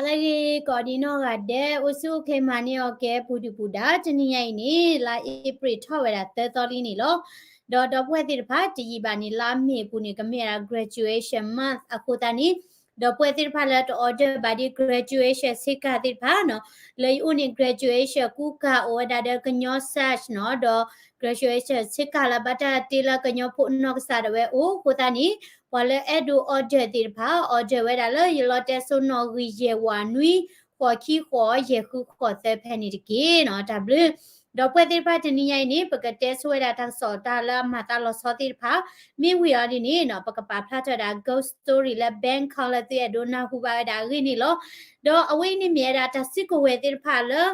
ဟါလၢအဂ့ၤ ကိးဒံနီၢ်ဂၤဒဲး အိၣ်ဆူၣ်အိၣ်ချ့မၤန့ၢ်အီၤကဲပူၤဒုၣ်ပူၤဒါ တနံၤညါအံၤန့ၣ် လါအ့ဖြ့ၣ်ထီၣ်ဝဲဒၣ်သၢသီလံန့ၣ်လီၤ. ဒီးဒီပုၢ်ဝဲၢ်သ့ၣ်တဖၣ် တယံာ်ဘၣ်န့ၣ် လါမ့ၤအပူၤန့ၣ် ကမ့ၢ်ဝဲဒၣ် graduation month အဃိသတးန့ၣ် ဒီပုၢ်ဝဲၢ်သ့ၣ်တဖၣ်လၢတ order ဘၣ်ဒ် graduation ဆ့ကၤသ့ၣ်တဖၣ်နီၤ လၢယအိၣ်န့ၣ် graduation ကူကၤအိၣ်ဝဲဒၣ်ဒီးကညီ sash နီၤ ဒီး graduation ဆ့ကၤလၢဘၣ်တၢ်တ့လၢကညီဖိနီၢ်ကစၢ်ဒၣ်ဝဲအိၣ်အဃိသတးန့ၣ် ပှၤလၢအဲၣ်ဒိး order သ့ၣ်တဖၣ် order ဝဲဒၣ်လၢ ယလီတဲစိနီၣ်ဂံၢ်ယဲၢ်ဝးနွံ ဃိးခံဃိးယဲၢ်ဃုဃိးသၢဖဲန့ၣ်တက့ၢ်နီၤ တၢ်ဘျုး ဒီပုၢ်ဝဲၢ်သ့ၣ်တဖၣ်တနံၤညါအံၤန့ၣ် ပကတဲဆိဝဲဒၣ်တၢ်ကစီၣ်တၢ်လၢအမၤသးလီၤဆီသ့ၣ်တဖၣ် မ့ၢ်ဝံၤအီၤဒ်န့ၣ်နီၤ ပကပာ်ဖျါထီၣ်ဝဲဒၣ် ghost story လၢ Bangkok လၢသုအဲၣ်ဒိးနၢ်ဟူဘၣ်ဝဲဒၣ်အဂ့ၢ်န့ၣ်လီၤ. ဒီးအဝဲအံၤန့ၣ်မ့ၢ်ဝဲဒၣ်တၢ်စုကဝဲၤသ့ၣ်တဖၣ်လၢ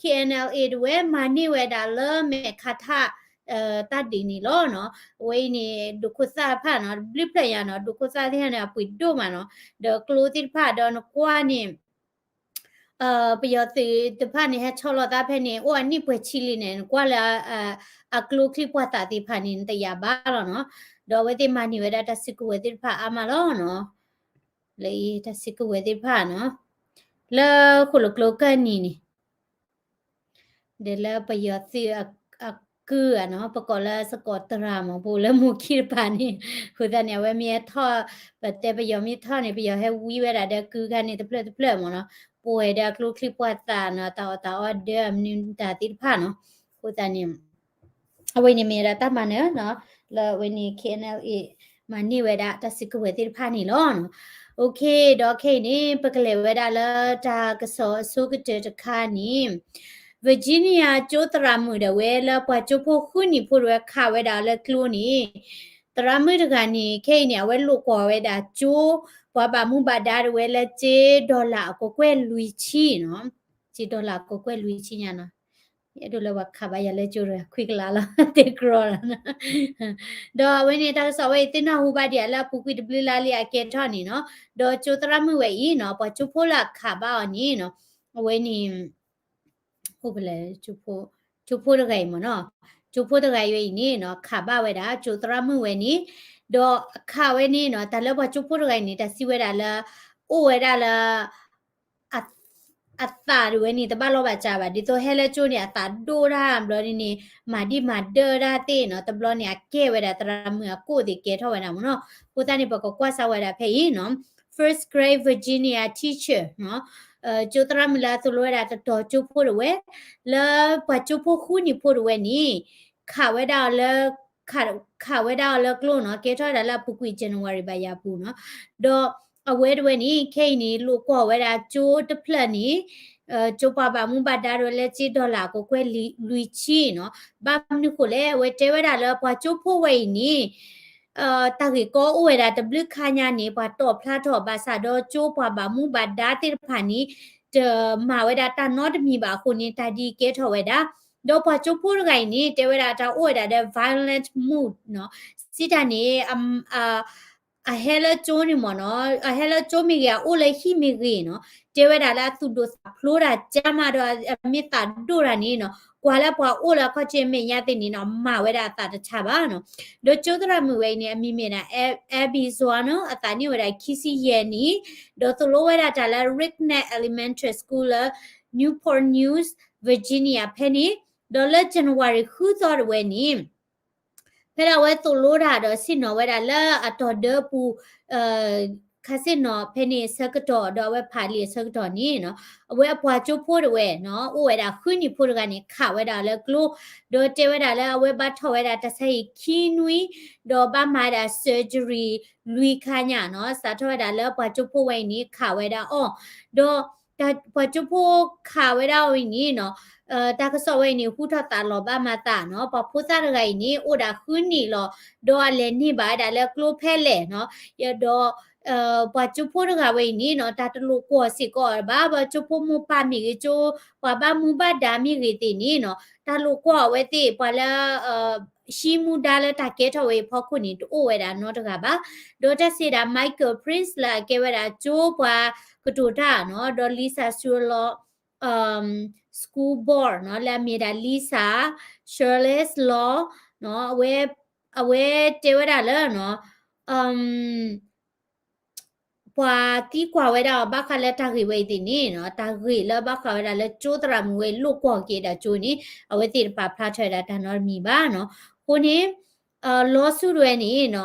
K N L A တဝဲမၤန့ၢ်ဝဲဒၣ်လၢမဲာ်ခါထၣ် တၢ်ဒုးန့ၣ်လီၤနီၤ. အဝဲအံၤန့ၣ် ဒိၣ်ခိၣ်သၣ်တဖၣ်နီၤ ဘျုးဖျၢၣ်ညါနီၤ ဒိၣ်ခိၣ်သၣ်သ့ၣ်တဖၣ်န့ၣ် အပှ့ၤဒိၣ်မးနီၤ ဒီးကျိသ့ၣ်တဖၣ်ဒီးနကွၢ်န့ၣ် ပယီၤသုးတဖၣ်န့ၣ် ဟဲဆီလီၤသးဖဲန့ၣ် အိၣ်အနံၣ်ပှဲၤဆံလံန့ၣ် နကွၢ်လၢ အကျိချံပှာ်သၣ်သ့ၣ်တဖၣ်န့ၣ် နတယာ်ဘၣ်လီၤနီၤ. ဒီးအဝဲသ့ၣ်မၤန့ၢ်ဝဲဒၣ်တၢ်စုကဝဲၤသ့ၣ်တဖၣ်အါမးလီၤနီၤ. လၢအံၤတၢ်စုကဝဲၤသ့ၣ်တဖၣ်နီၤ လၢဃိၣ်လိာ်ကျိကၢၢ်နံၤန့ၣ် ဒီးလၢပယီၤသုးအကုၢ်ဧါနီၤ ပကိးလၢစကိးတရၤမး ပအိၣ်လၢမိၢ်ခံတပၤန့ၣ် အဃိသတးန့ၣ် အဝဲမ့ၢ်ဟဲထီၣ် ပတဲပယီၤမ့ၢ်ထီၣ်န့ၣ် ပယီၤဟဲဝံဝဲဒၣ်ဒီးကုၢ်ခါန့ၣ်တဖျၢၣ်တဖျၢၣ်မးနီၤ ပှဲၤဒီးအကျိချံပှာ်သၣ်နီၤ တၢ်အီၣ်တၢ်အီဒၢအမနုၤတၢ်သ့ၣ်တဖၣ်နီၤ အဃိသတးန့ၣ် အဝဲန့ၣ်မ့ၢ်ဝဲဒၣ်တၢ်မၤနၢၤနီၤ လၢအဝဲန့ၣ် K N L A မၤန့ၢ်ဝဲဒၣ်တၢ်စုကဝဲၤသ့ၣ်တဖၣ်န့ၣ်လီၤ. Okay ဒီးခဲအံၤန့ၣ် ပကလဲၤဝဲဒၣ်လၢတၢ်ကစီၣ်အဆိကတၢၢ်တခါန့ၣ် Virginia ကၠိသရၣ်မုၣ်ဒၣ်ဝဲလၢပှၤကၠိဖိဃုနံၣ်ဖိဒၣ်ဝဲခးဝဲဒၣ်လၢကျိန့ၣ် သရၣ်မုၣ်တဂၤန့ၣ် ခဲအံၤန့ၣ် အဝဲလိာ်ကွီၢ်ဝဲဒၣ်ကၠိ ပှၤဘၣ်မူဘၣ်ဒါဒၣ်ဝဲလၢကၠ့ dollar အကကွဲၢ်လွံၢ်ဆံနီၤ ကၠ့ dollar အကကွဲၢ်လွံၢ်ဆံညါနီၤ ယအဲၣ်ဒိးလၢပှၤခးဘၣ်ယၤလၢကၠိတဂၤခွံကလးလီၤ တဲကြီလီၤ ဒီးအဝဲန့ၣ် တၢ်ကစီၣ်ဝဲအံၤ သုနၢ်ဟူဘၣ်ဒံးလၢအပူၤကွံာ်တဘျုးလါလံအကဲထီၣ်န့ၣ်နီၤ ဒီးကၠိသရၣ်မုၣ်ဝဲအံၤနီၤ ပှၤကၠိဖိလၢအခးဘၣ်အီၤန့ၣ်နီၤ အဝဲန့ၣ် အိၣ်ဖဲလဲၣ် ကၠိဖိတဂၤအံၤမ့ၢ်နီၤ ကၠိဖိတဂၤအံၤဝဲအံၤန့ၣ်နီၤ ခးဘၣ်ဝဲဒၣ် ကၠိသရၣ်မုၣ်ဝဲန့ၣ် ဒီးအခးဝဲန့ၣ်နီၤ တၢ်လၢပှၤကၠိဖိတဂၤအံၤန့ၣ် တၢ်စံးဝဲဒၣ်လၢ အိၣ်ဝဲဒၣ်လၢ အသးဒၣ်ဝဲန့ၣ် တဘၣ်လီၢ်ဘၣ်စးဘၣ် ဒ်သိးဟဲလၢကၠိန့ၣ် အသးဒိၣ်တၢ်ဘျီန့ၣ် မၤဒံၣ်မၤဒၢၣ်တၢ်သ့ၣ်နီၤ တဘျီန့ၣ် အကဲဝဲဒၣ်သရၣ်မုၣ်အကိၣ်သ့ၣ်ကဲထီၣ်ဝဲဒၣ်မ့ၢ်နီၤ အဃိသတးန့ၣ် ပကကွၢ်စၢ်ဝဲဒၣ်ဖဲအံၤနီၤ first grade Virginia teacher နီၤ ကၠိသရၣ်မုၣ်လၢအသိၣ်လိဝဲဒၣ်တတီၤကၠိဖိဒၣ်ဝဲ လၢပှၤကၠိဖိဃုနံၣ်ဖိဒၣ်ဝဲန့ၣ် ခးဝဲဒၣ်အီၤလၢ ခးဝဲဒၣ်အီၤလၢကျိနီၤ ကဲထီၣ်ဝဲဒၣ်လၢအပူၤကွံာ် January ဘၣ်ယၤပူၤနီၤ ဒီးအဝဲတဝဲန့ၣ် ခဲအံၤန့ၣ် လိာ်ကွီၢ်ဝဲဒၣ်ကၠိတဖျၢၣ်န့ၣ် ကၠိပှၤဘၣ်မူဘၣ်ဒါဒၣ်ဝဲလၢကၠ့ dollar အကကွဲၢ်လွံၢ်ဆံနီၤ ဘၣ်မနုၤဃိလဲၣ် အဝဲတဲဝဲဒၣ်လၢပှၤကၠိဖိဝဲအံၤန့ၣ် တၢ်ဂ့ၢ်ကီအိၣ်ဝဲဒၣ်တဘျုးခါညါန့ၣ် ပှၤတီၣ်ဖျါထီၣ်ဘၣ်ဆၣ်ဒီးကၠိပှၤဘၣ်မူဘၣ်ဒါသ့ၣ်တဖၣ်န့ၣ် တမၤဝဲဒၣ်တၢ်နီတမံၤဘၣ်အဃိန့ၣ် တၢ်ဒ်ကဲထီၣ်ဝဲဒၣ် ဒီးပှၤကၠိဖိတဂၤအံၤန့ၣ် တဲဝဲဒၣ်တၢ်အိၣ်ဝဲဒၣ်ဒီး violent mood နီၤ စံးတၢ်န့ၣ် အဟဲလၢကၠိန့ၣ်မ့ၢ်နီၤ အဟဲလၢကၠိမ့ၢ်ဂ့ၤ အအိၣ်လၢဟံၣ်မ့ၢ်ဂ့ၤနီၤ တဲဝဲဒၣ်လၢအသူၣ်ဒိၣ်သးဖျိးတၢ်ကါမးဒီး အမ့ၢ်သးဒိၣ်တၢ်န့ၣ်နီၤ ကွၢ်လၢပှၤအိၣ်လၢအခီၣ်ထံးမဲာ်ညါသ့ၣ်န့ၣ်နီၤ မၤဝဲဒၣ်အသးတဆါဘၣ်နီၤ ဒီးကၠိသရၣ်မုၣ်ဝဲအံၤန့ၣ် အမံၤမ့ၢ်ဒၣ် Abby Zua နီၤ အသးန့ၢ်ဝဲဒၣ်ခံဆံယဲၢ်နံၣ် ဒီးသိၣ်လိဝဲဒၣ်တၢ်လၢ Rigney Elementary School လၢ Newport News Virginia ဖဲန့ၣ် ဒီးလၢ January ဃုသီဒၣ်ဝဲန့ၣ် ဖဲဒၣ်အဝဲသိၣ်လိတၢ်ဒီးဆ့ၣ်နီၤဝဲဒၣ်လၢအတီၢ်ဒၢပူၤ ခါဆ့ၣ်နီၤဖဲန့ၣ်အဆၢကတီၢ် ဒီးအဝဲဖးလံာ်အဆၢကတီၢ်န့ၣ်နီၤ အဝဲအပှၤကၠိဖိတဝဲနီၤ အိၣ်ဝဲဒၣ်ဃုနံၣ်ဖိတဂၤန့ၣ် ခးဝဲဒၣ်လၢကျိ ဒီးတဲဝဲဒၣ်လၢအဝဲဘၣ်ထီၣ်ဝဲဒၣ်တၢ်ဆါဟံၣ်ခံနွံ ဒီးဘၣ်မၤဝဲဒၣ် surgery လွံၢ်ခါညါနီၤ စးထီၣ်ဝဲဒၣ်လၢပှၤကၠိဖိဝဲအံၤန့ၣ် ခးဝဲဒၣ်အီၤ ဒီး ပှၤကၠိဖိခးဝဲဒၣ်အီၤအံၤန့ၣ်နီၤ တၢ်ကစီၣ်ဝဲအံၤန့ၣ် ဟူထီၣ်သးလီၤဘၣ်မၤသးနီၤ ပှၤဖိသၣ်တဂၤအံၤန့ၣ် အိၣ်ဒၣ်ဃုနံၣ်လီၤ ဒီးအလဲၤန့ၢ်ဘၣ်ဝဲဒၣ်လၢကျိဖဲလဲၣ်နီၤ ဒီး ပှၤကၠိဖိတဂၤဝဲအံၤန့ၣ်နီၤ တၢ်တလိာ်ကွီၢ်စ့ၢ်ကီးဘၣ် ပှၤကၠိဖိမိၢ်ပၢ်မ့ၢ်ဂ့ၤ ကၠိပှၤဘၣ်မူဘၣ်ဒါမ့ၢ်ဂ့ၤသ့ၣ်န့ၣ်နီၤ တၢ်လိာ်ကွီၢ်အဝဲသ့ၣ် ပှၤလၢ ဟံးမူဒါလၢတၢ်ကဲထီၣ်ဝဲအံၤဖီခိၣ်န့ၣ် တအိၣ်ဝဲဒၣ်နီတဂၤဘၣ် ဒီးတၢ်စံးဒၣ် Michael Prince လၢအကဲဝဲဒၣ်ကၠိပှၤကတိၤတၢ်နီၤ ဒီး Lisa Shuler school board နီၤ လၢအမ့ၢ်ဒၣ် Lisa Shuler law နီၤ အဝဲတဲဝဲဒၣ်လၢနီၤ အ ပှၤသံကွၢ်ဝဲဒၣ်အီၤဘၣ်ဃးလၢတၢ်ဂ့ၢ်ဝဲအံၤသ့ၣ်န့ၣ်နီၤ, တၢ်ဂ့ၢ်လၢဘၣ်ဃးဝဲဒၣ်လၢကၠိသရၣ်မုၣ်ဝဲအံၤလိာ်ကွီၢ်က့ၤဒၣ်ကၠိန့ၣ် အဝဲသ့ၣ်တပာ်ဖျါထီၣ်ဝဲဒၣ်တၢ်နီတမံၤဘၣ်နီၤ. အဃိန့ၣ် လီၤဆူၣ်တဝဲန့ၣ်နီၤ,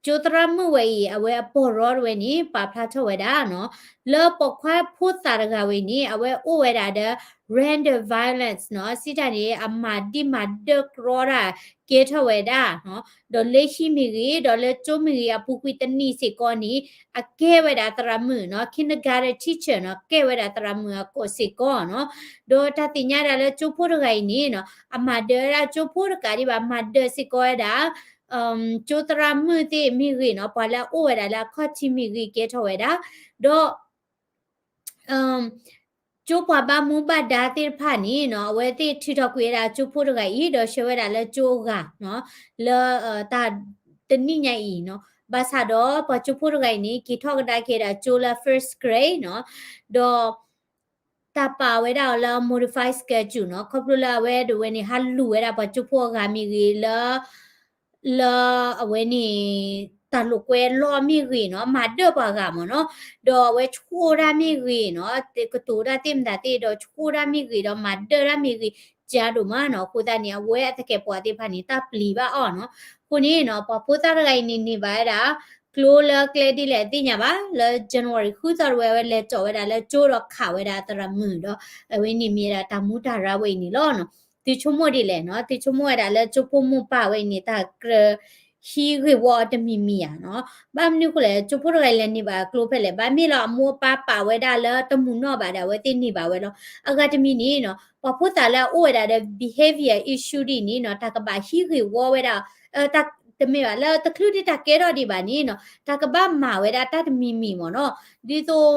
ကၠိသရၣ်မုၣ်ဝဲအံၤ အဝဲအပီၢ်ရီတဝဲန့ၣ် ပာ်ဖျါထီၣ်ဝဲဒၣ်နီၤ, လၢပိာ်ခွါဖိသၣ်တဂၤဝဲအံၤန့ၣ် အဝဲအိၣ်ဝဲဒၣ်ဒီး random violence နီၤ, စံးတၢ်န့ၣ် အမၤဒံးမၤဒၢးကြီတၢ်ကဲထီၣ်ဝဲဒၣ်နီၤ, ဒီးလၢဟံၣ်မ့ၢ်ဂ့ၤ ဒီးလၢကၠိမ့ၢ်ဂ့ၤ အပူၤကွံာ်တနံၣ်စ့ၢ်ကီးန့ၣ် အကဲဝဲဒၣ်သရၣ်မုၣ်နီၤ, kindergarten teacher နီၤ, ကဲဝဲဒၣ်သရၣ်မုၣ်အကိးစ့ၢ်ကီးနီၤ. ဒီးတၢ်သ့ၣ်ညါဒၣ်လၢကၠိဖိတဂၤအံၤန့ၣ်နီၤ, အမၤဒၢးဝဲဒၣ်ကၠိဖိတကးဒံးဘၣ်, မၤဒၢးစ့ၢ်ကီးဝဲဒၣ် ကၠိသရၣ်မုၣ်သ့ၣ်မ့ၢ်ဂ့ၤနီၤ, ပှၤလၢအအိၣ်ဝဲဒၣ်လၢအခီၣ်ထံးမ့ၢ်ဂ့ၤကဲထီၣ်ဝဲဒၣ်, ဒီး ကၠိပှၤဘၣ်မူဘၣ်ဒါသ့ၣ်တဖၣ်န့ၣ်နီၤ, အဝဲသ့ၣ်ထုးထီၣ်ကွံာ်ဝဲဒၣ်ကၠိဖိတဂၤအံၤ ဒီးဆှၢဝဲဒၣ်လၢကၠိအဂၤနီၤ, လၢ တၢ်တနံၣ်ညါအံၤနီၤ, ဘၣ်ဆၣ်ဒီးပှၤကၠိဖိတဂၤအံၤန့ၣ် က့ၤထီၣ်ကဒါက့ၤဒၣ်ကၠိလၢ first grade နီၤ, ဒီး တၢ်ပာ်ဝဲဒၣ်အီၤလၢ modified schedule နီၤ, ခီဖျိလၢအဝဲဒၣ်ဝဲန့ၣ် ဟးလူၤဝဲဒၣ်ပှၤကၠိဖိအဂၤမ့ၢ်ဂ့ၤလၢ လၢအဝဲန့ၣ် တၢ်လိာ်ကွဲလီၢ်မ့ၢ်ဂ့ၤနီၤ, မၤဒၢးပှၤဂၤမ့ၢ်နီၤ, ဒီးအဝဲဆိၣ်တၢ်မ့ၢ်ဂ့ၤနီၤ, ကတိၤတၢ်သ့ၣ်မတၤသ့ၣ် ဒီးဆိၣ်တၢ်မ့ၢ်ဂ့ၤ ဒီးမၤဒၢးတၢ်မ့ၢ်ဂ့ၤ ကါဒိၣ်မးနီၤ, အဃိသတးန့ၣ် အဝဲအသကဲးပဝးသ့ၣ်တဖၣ်န့ၣ် တၢ်ပျံၤဘၣ်အီၤနီၤ, အဃိန့ၣ်နီၤ ပှၤဖိသၣ်တဂၤအံၤန့ၣ်န့ၢ်ဘၣ်ဝဲဒၣ် ကျိလၢကျဲဒ်လဲၣ်အသ့ၣ်ညါဘၣ်, လၢ January ဃုသီတဝဲ အဝဲလဲၤကၠီၣ်ဝဲဒၣ်လၢကၠိဒီးခးဝဲဒၣ်သရၣ်မုၣ်ဒီး အဝဲန့ၣ်မ့ၢ်ဝဲဒၣ်တၢ်မူတၢ်ရၢဝဲအံၤန့ၣ်လီၤနီၤ. သုဆိကမိၣ်ဒ်လဲၣ်နီၤ, သုဆိကမိၣ်ဝဲဒၣ်လၢကၠိဖိမိၢ်ပၢ်ဝဲအံၤန့ၣ် တၢ်ကြၢးဟံးဂ့ၢ်ဝီအီၤတမံၤမံၤဧါနီၤ. ဘၣ်မနုၤအဃိလဲၣ်, ကၠိဖိတဂၤအံၤလဲၤန့ၢ်ဘၣ်ကျိဖဲလဲၣ်, ဘၣ်မ့ၢ်လၢအမိၢ်အပၢ်ပာ်ဝဲဒၣ်လၢတမုာ်နီၣ်ဘၣ်ဒီး အဝဲသ့ၣ်န့ၢ်ဘၣ်ဝဲလီၤ. အဂၤတမံၤန့ၣ်နီၤ, ပှၤဖိသၣ်လၢအအိၣ်ဝဲဒၣ်ဒီး behavior issue ဒ်န့ၣ်နီၤ, တၢ်ကဘၣ်ဟံးဂ့ၢ်ဝီဝဲဒၣ် တမ့ၢ်ဘၣ် လၢတချုးဒံးတၢ်ကဲထီၣ်ဒံးဘၣ်န့ၣ်နီၤ, တၢ်ကဘၣ်မၤဝဲဒၣ်တၢ်တမံၤမံၤမ့ၢ်နီၤ, ဒ်သိး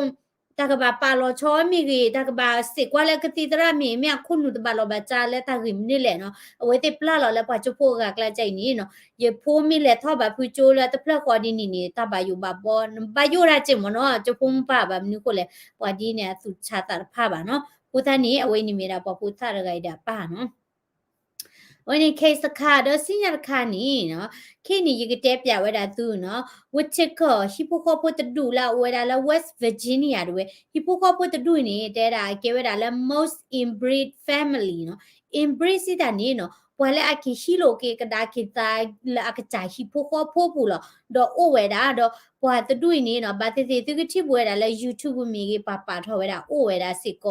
တၢ်ကဘၣ်ပာ်လီၤဆီမ့ၢ်ဂ့ၤ, တၢ်ကဘၣ်စံးကွၢ်လၢကသံၣ်သရၣ်မ့ၢ်ဂ့ၤ, မ့ၢ်အခိၣ်နူာ်တဘၣ်လီၤဘၣ်စးလၢတၢ်ဂ့ၢ်မနုၤလဲၣ်နီၤ, အဝဲသ့ၣ်ပျၢ်လီၤလၢပှၤကၠိဖိအဂၤကျါကအံၤန့ၣ်နီၤ, ယဖိမ့ၢ်လဲၤထီၣ်ဘၣ်ဖုကၠိလၢတဖျၢၣ်ဃီဒ်န့ၣ်န့ၣ် တၢ်ဘၣ်ယိၣ်ဘၣ်ဘီ နဘၣ်ယိၣ်တၢ်စ့ၢ်မ့ၢ်နီၤ, ကၠိဖိမိၢ်ပၢ်ဘၣ်မနုၤအဃိလဲၣ်, ပှၤဒ်န့ၣ်အသူၣ်ဆါသးတဖၣ်ဘၣ်နီၤ, အဃိသတးန့ၣ် အဝဲန့ၣ်မ့ၢ်ဒၣ်ပှၤဖိသၣ်တဂၤအံၤဒီးအပၢ်နီၤ. အဝဲန့ၣ် case တခါ ဒီးစံၣ်ညီၣ်တခါန့ၣ်နီၤ, ခဲအံၤန့ၣ် ယကတဲပျးဝဲဒၣ်သုနီၤ, Whitaker ဟံၣ်ဖိဃီဖိတဒူၣ်လၢအအိၣ်ဝဲဒၣ်လၢ West Virginia တဝဲ, ဟံၣ်ဖိဃီဖိတဒူၣ်အံၤန့ၣ် တဲဒၣ်ကဲဝဲဒၣ်လၢ most inbreed family နီၤ, inbreed စံးတၢ်န့ၣ်နီၤ, ပှၤလၢအက့ၤဟံးလိာ်က့ၤကဒါက့ၤသးလၢအကစၢ်ဟံၣ်ဖိဃီဖိပူၤလီၤ, ဒီးအိၣ်ဝဲဒၣ်, ဒီးပှၤတဒူၣ်အံၤန့ၣ်နီၤ, ဘၣ်သ့ၣ်သ့ၣ်သုကထံၣ်ဘၣ်ဝဲဒၣ်လၢ YouTube မ့ၢ်ဂ့ၤ ပှၤပာ်ထီၣ်ဝဲဒၣ်အိၣ်ဝဲဒၣ်စ့ၢ်ကီးဒီး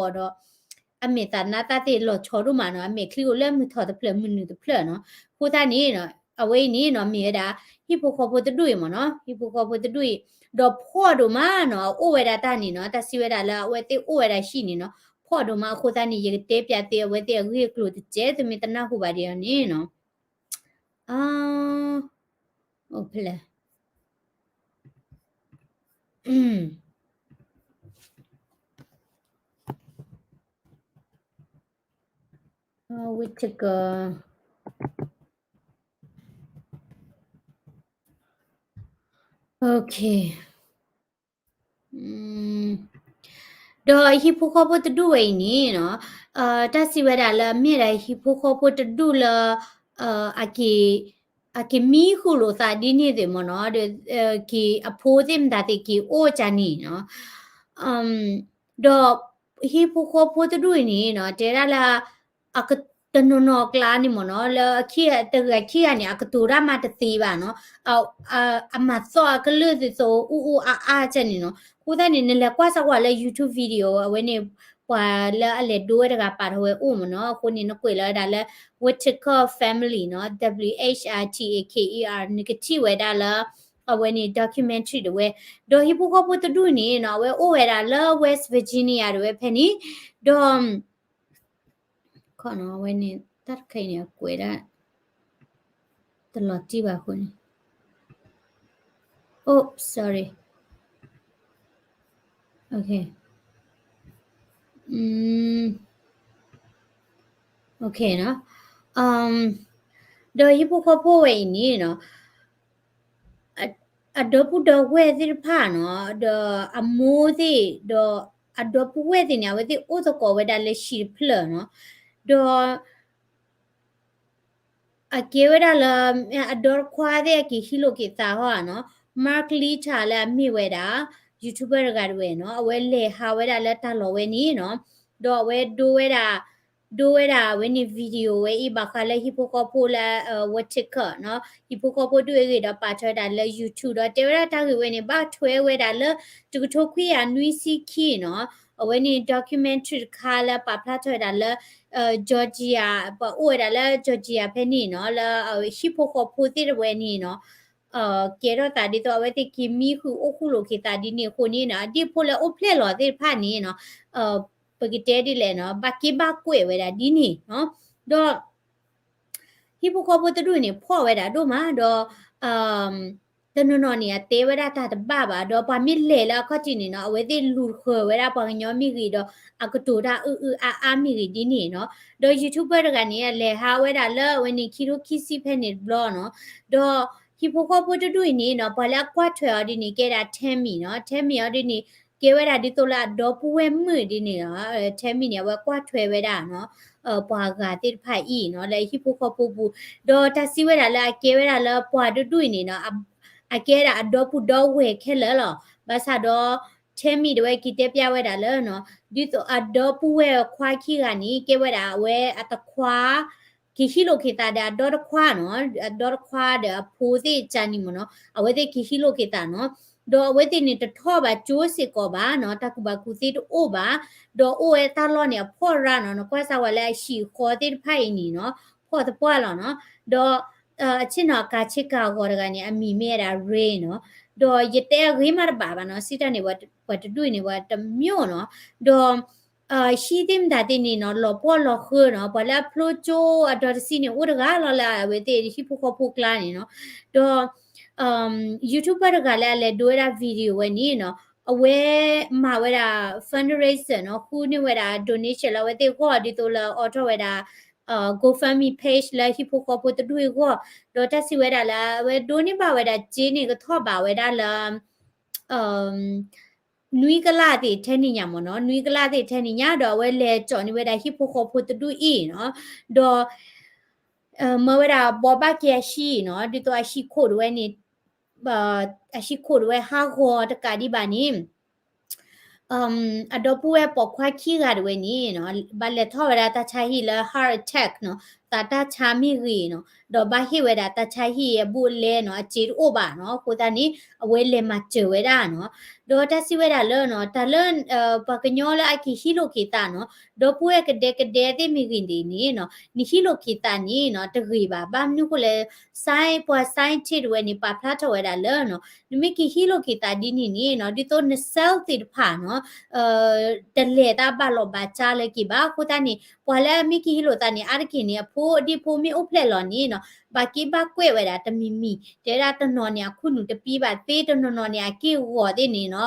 အမဲာ်သးနါသၣ်သ့ၣ်လီၤဆီဒိၣ်မးနီၤ, အမဲာ်ချံအိၣ်လၢမုၢ်ထီၣ်တဖျၢၣ်မုၢ်နုာ်တဖျၢၣ်နီၤ, အဃိသတးန့ၣ်နီၤ, အဝဲအံၤန့ၣ်နီၤ မ့ၢ်ဝဲဒၣ် ဟံၣ်ဖိဃီဖိတဒူၣ်အံၤမ့ၢ်နီၤ, ဟံၣ်ဖိဃီဖိတဒူၣ်အံၤ, ဒီးဖှီၣ်ဒိၣ်မးနီၤ, အအိၣ်ဝဲဒၣ်တၢ်န့ၣ်နီၤ, တၢ်စံးဝဲဒၣ်လၢအဝဲသ့ၣ်အိၣ်ဝဲဒၣ်ဟံၣ်န့ၣ်နီၤ, ဖှီၣ်ဒိၣ်မးအဃိသတးန့ၣ် ယကတဲပျးသ့အဝဲသ့ၣ်အဂ့ၢ်အကျိၤတစဲး သုမ့ၢ်တနၢ်ဟူဘၣ်ဒံးအီၤန့ၣ်နီၤ, အ အိၣ်ဖဲလဲၣ် ဝံတက Okay. ဒီးဟံၣ်ဖိဃီဖိတဒူၣ်ဝဲအံၤန့ၣ်နီၤ, တၢ်စံးဝဲဒၣ်လၢမ့ၢ်ဒၣ်ဟံၣ်ဖိဃီဖိတဒူၣ်လၢ အက့ၤ အက့ၤမံဃုာ်လိာ်သးဒ်န့ၣ်သ့ၣ်မ့ၢ်နီၤ, ဒီးက့ၤအဖိသ့ၣ်မတၤသ့ၣ်က့ၤအိၣ်ကန့ၣ်နီၤ, ဒီးဟံၣ်ဖိဃီဖိတဒူၣ်အံၤန့ၣ်နီၤ, တဲဒၣ်လၢ တနီၤနီၤအကျါန့ၣ်မ့ၢ်နီၤ, လၢခံတဂၤခံဂၤန့ၣ် အကတိၤတၢ်မးတသ့ဘၣ်နီၤ, အမၤသီၣ်အကလုၢ်သ့ၣ်သိးအူအူအါအါကန့ၣ်နီၤ, အဃိသတးန့ၣ် နလဲၤကွၢ်စၢ်ကွၢ်လၢ YouTube video အဝဲန့ၣ် ပှၤလၢအလဲၤဒိဝဲတဂၤပာ်ထီၣ်ဝဲအိၣ်မ့ၢ်နီၤ, အဃိန့ၣ် နကွဲးလီၤဝဲဒၣ်လၢ Whitaker family နီၤ, W H I T A K E R နကထံၣ်ဝဲဒၣ်လၢ အဝဲန့ၣ် documentary တဝဲ, ဒီးဟံၣ်ဖိဃီဖိတဒူၣ်န့ၣ်နီၤ, အဝဲအိၣ်ဝဲဒၣ်လၢ West Virginia တဝဲဖဲန့ၣ်, ဒီး ခီနီၤ အဝဲန့ၣ် တၢ်တခါအံၤန့ၣ် အကွဲးဒၣ် တလီၤတံၢ်ဘၣ်အဃိန့ၣ်, oh sorry, okay, okay နီၤ, ဒီးဟံၣ်ဖိဃီဖိဝဲအံၤန့ၣ်နီၤ အဒီပုၢ်ဒီဝဲၢ်သ့ၣ်တဖၣ်နီၤ, ဒီးအမိၢ်သ့ၣ်, ဒီးအဒီပုၢ်ဝဲၢ်သ့ၣ်န့ၣ် အဝဲသ့ၣ်အိၣ်သကိးဝဲဒၣ်လၢဟံၣ်တဖျၢၣ်နီၤ, ဒီး အကဲဝဲဒၣ်လၢ အဒီတခွါသ့ၣ်အက့ၤဟံးလိာ်က့ၤသးဟီဧါနီၤ, Mark Lita လၢအမ့ၢ်ဝဲဒၣ် YouTuber တဂၤတဝဲနီၤ, အဝဲလဲၤဟးဝဲဒၣ်လၢတၢ်လီၢ်ဝဲန့ၣ်နီၤ, ဒီးအဝဲဒိဝဲဒၣ် ဒိဝဲဒၣ်အဝဲန့ၣ် video ဝဲအံၤ ဘၣ်ဃးလၢဟံၣ်ဖိဃီဖိလၢ ဝဲထံကၢနီၤ, ဟံၣ်ဖိဃီဖိဒူၣ်အဂ့ၢ်ဒီးပာ်ထွဲဒၣ်လၢ YouTube ဒီးတဲဝဲဒၣ်တၢ်ဂ့ၢ်ဝဲန့ၣ် ဘၣ်ထွဲဝဲဒၣ်လၢ တကထိခွံကယၤနွံဆံခံနီၤ, အဝဲန့ၣ် documentary တခါလၢပာ်ဖျါထီၣ်ဝဲဒၣ်လၢ Georgia ပှၤအိၣ်ဝဲဒၣ်လၢ Georgia ဖဲန့ၣ်နီၤ, လၢဟံၣ်ဖိဃီဖိသ့ၣ်တဝဲန့ၣ်နီၤ ကဲထီၣ်သးဒ်သိးအဝဲသ့ၣ်က့ၤမံဃုာ်အိၣ်ဃူလိာ်က့ၤသးဒ်န့ၣ်အဃိန့ၣ်နီၤ, ဒ်ဖိလၢအိၣ်ဖျဲၣ်လီၤသ့ၣ်တဖၣ်န့ၣ်နီၤ, ပကတဲဒ်လဲၣ်နီၤ, ဘၣ်က့ဘၣ်ကွဲးဝဲဒၣ်ဒ်န့ၣ်နီၤ, ဒီး ဟံၣ်ဖိဃီဖိတဒူၣ်န့ၣ် ဖှီၣ်ဝဲဒၣ်ဒိၣ်မးဒီး တနီၤနီၤန့ၣ် အတဲဝဲဒၣ်တၢ်တဘၣ်ဘၣ်, ဒီးပှၤမ့ၢ်လဲၤလၢအခီၣ်ထံးန့ၣ်နီၤ, အဝဲသ့ၣ်လူၤဃၢၤဝဲဒၣ်ပှၤကညီမ့ၢ်ဂ့ၤဒီး အကတိၤတၢ်အုၣ်အုၣ်အါအါမ့ၢ်ဂ့ၤဒ်န့ၣ်နီၤ, ဒီး YouTuber တဂၤန့ၣ် အလဲၤဟးဝဲဒၣ်လၢအဝဲန့ၣ် ခံထိခံဆံဖဲန့ၣ်တဘျီနီၤ, ဒီးဟံၣ်ဖိဃီဖိတဒူၣ်အံၤန့ၣ်နီၤ, ပှၤလၢအကွၢ်ထွဲအီၤဒ်န့ၣ် ကဲဒၣ် Tammy နီၤ, Tammy အီၤဒ်န့ၣ် ကဲဝဲဒၣ်ဒ်သိးလၢအဒီပုၢ်ဝဲၢ်မုၣ်ဒ်န့ၣ်နီၤ, Tammy န့ၣ် အဝဲကွၢ်ထွဲဝဲဒၣ်နီၤ ပှၤဂၤသ့ၣ်တဖၣ်အံၤနီၤ လၢဟံၣ်ဖိဃီဖိပူၤ, ဒီးတၢ်စံးဝဲဒၣ်လၢအကဲဝဲဒၣ်လၢပှၤတဒူၣ်အံၤန့ၣ်နီၤ, အကဲဒၣ်အဒီပုၢ်ဒီဝဲၢ်ခဲလၢာ်လီၤ, ဘၣ်ဆၣ်ဒီး Tammy တဝဲက့ၤတဲပျၢ်ဝဲဒၣ်လၢနီၤ, ဒ်သိးအဒီပုၢ်ဝဲၢ်ခွါခံဂၤန့ၣ် ကဲဝဲဒၣ်အဝဲအတခွါ က့ၤဟံးလိာ်က့ၤသးဒီးအဒီတခွါနီၤ, အဒီတခွါဒီးအဖိသ့ၣ်ကန့ၣ်မ့ၢ်နီၤ, အဝဲသ့ၣ်က့ၤဟံးလိာ်က့ၤသးနီၤ, ဒီးအဝဲသ့ၣ်န့ၣ်တထီၣ်ဘၣ်ကၠိစ့ၢ်ကီးဘၣ်နီၤ, တၢ်ကူၣ်ဘၣ်ကူၣ်သ့တအိၣ်ဘၣ်, ဒီးအိၣ်ဝဲတၢ်လီၢ်န့ၣ်အဖှီၣ်ရၢနီၤ, နကွၢ်စၢ်ဝဲလၢအဟံၣ်ဃီသ့ၣ်တဖၣ်အံၤန့ၣ်နီၤ, ဖှီၣ်သပှၢ်လီၤနီၤ, ဒီး အဆ့ၣ်နီၤအကၤဆ့ကၤဂီၤတဂၤန့ၣ် အမံၤမ့ၢ်ဝဲဒၣ် Ray နီၤ, ဒီးယတဲအဂ့ၤမးတဘၣ်ဘၣ်နီၤ, စံးတၢ်န့ၣ် ပှၤတဒူၣ်န့ၣ် ပှၤတမျိုးနီၤ, ဒီး ဟံၣ်သ့ၣ်မတၤသ့ၣ်န့ၣ်နီၤ လီၤပှီၢ်လီၤဃၢနီၤ, ပှၤလၢအဖျိကၠိအဒီတဆံန့ၣ် အိၣ်တဂၤလီၤလၢအဝဲသ့ၣ်ဟံၣ်ဖိဃီဖိကျါန့ၣ်နီၤ, ဒီး YouTuber တဂၤလၢအလဲၤဒိဝဲဒၣ် video ဝဲန့ၣ်နီၤ, အဝဲမၤဝဲဒၣ် fundraiser နီၤ, ဃုန့ၢ်ဝဲဒၣ် donation လၢအဝဲသ့ၣ်ဂီၢ်ဒ်သိးလၢအိးထီၣ်ဝဲဒၣ် GoFundMe page လၢဟံၣ်ဖိဃီဖိတဒူၣ်အဂီၢ်, ဒီးတၢ်စံးဝဲဒၣ်လၢ အဝဲဒိးန့ၢ်ဘၣ်ဝဲဒၣ်စ့န့ၣ် ကထီၣ်ဘးဝဲဒၣ်လၢ နွံကလးသ့ၣ်ထဲန့ၣ်ညါမ့ၢ်နီၤ, နွံကလးသ့ၣ်ထဲန့ၣ်ညါ ဒီးအဝဲလဲၤကၠီၣ်န့ၢ်ဝဲဒၣ်ဟံၣ်ဖိဃီဖိတဒူၣ်အံၤနီၤ, ဒီး မၢဝဲဒၣ်ဘိးဘၣ်က့ၤအဟံၣ်နီၤ, ဒ်သိးအဟံၣ်ခိၣ်ဒၣ်ဝဲန့ၣ် အဟံၣ်ခိၣ်ဒၣ်ဝဲဟးဂီၤတကးဒံးဘၣ်န့ၣ် အဒီပုၢ်ဝဲၢ်ပိာ်ခွါခံဂၤဒၣ်ဝဲန့ၣ်နီၤ, ဘၣ်လဲၤထီၣ်ဝဲဒၣ်တၢ်ဆါဟံၣ်လၢ heart attack နီၤ, သးတၢ်ဆါမ့ၢ်ဂ့ၤနီၤ, ဒီးဘၣ်ဟ့ၣ်ဝဲဒၣ်တၢ်ဆါဟံၣ်အဘူးအလဲနီၤ, အစ့တအိၣ်ဘၣ်နီၤ, အဃိသတးန့ၣ် အဝဲလဲၤမၤစၢၤဝဲဒၣ်နီၤ, ဒီးတၢ်စံးဝဲဒၣ်လၢနီၤ, တၢ်လၢ ပှၤကညီလၢအက့ၤဟံးလိာ်က့ၤသးနီၤ, ဒီပုၢ်ဝဲၢ်ကဒဲကဒဲသ့ၣ်မ့ၢ်ဂ့ၤန့ၣ်နီၤ, နဟံးလိာ်က့ၤသးန့ၣ်နီၤ တဂ့ၤဘၣ်, ဘၣ်မနုၤဃိလဲၣ် science ပှၤ scientist တဝဲန့ၣ် ပာ်ဖျါထီၣ်ဝဲဒၣ်လၢနီၤ, နမ့ၢ်က့ၤဟံးလိာ်က့ၤသးဒ်န့ၣ်န့ၣ်နီၤ, ဒ်သိးန cell သ့ၣ်တဖၣ်နီၤ တလဲၤတၢ်ဘၣ်လီၢ်ဘၣ်စးလၢက့ၤဘၣ်, အဃိသတးန့ၣ် ပှၤလၢအမ့ၢ်က့ၤဟံးလိာ်သးန့ၣ် အါတက့ၢ်န့ၣ် အဖိအဒံၣ်ဖိမ့ၢ်အိၣ်ဖျဲၣ်လီၤန့ၣ်နီၤ, ဘၣ်က့ဘၣ်ကွဲးဝဲဒၣ်တမံၤမံၤ, တဲဒၣ်တနီၤန့ၣ် အခိၣ်နူာ်တပံဘၣ်သ့, တနီၤနီၤန့ၣ် အက့ၢ်ဂီၤသ့ၣ်န့ၣ်နီၤ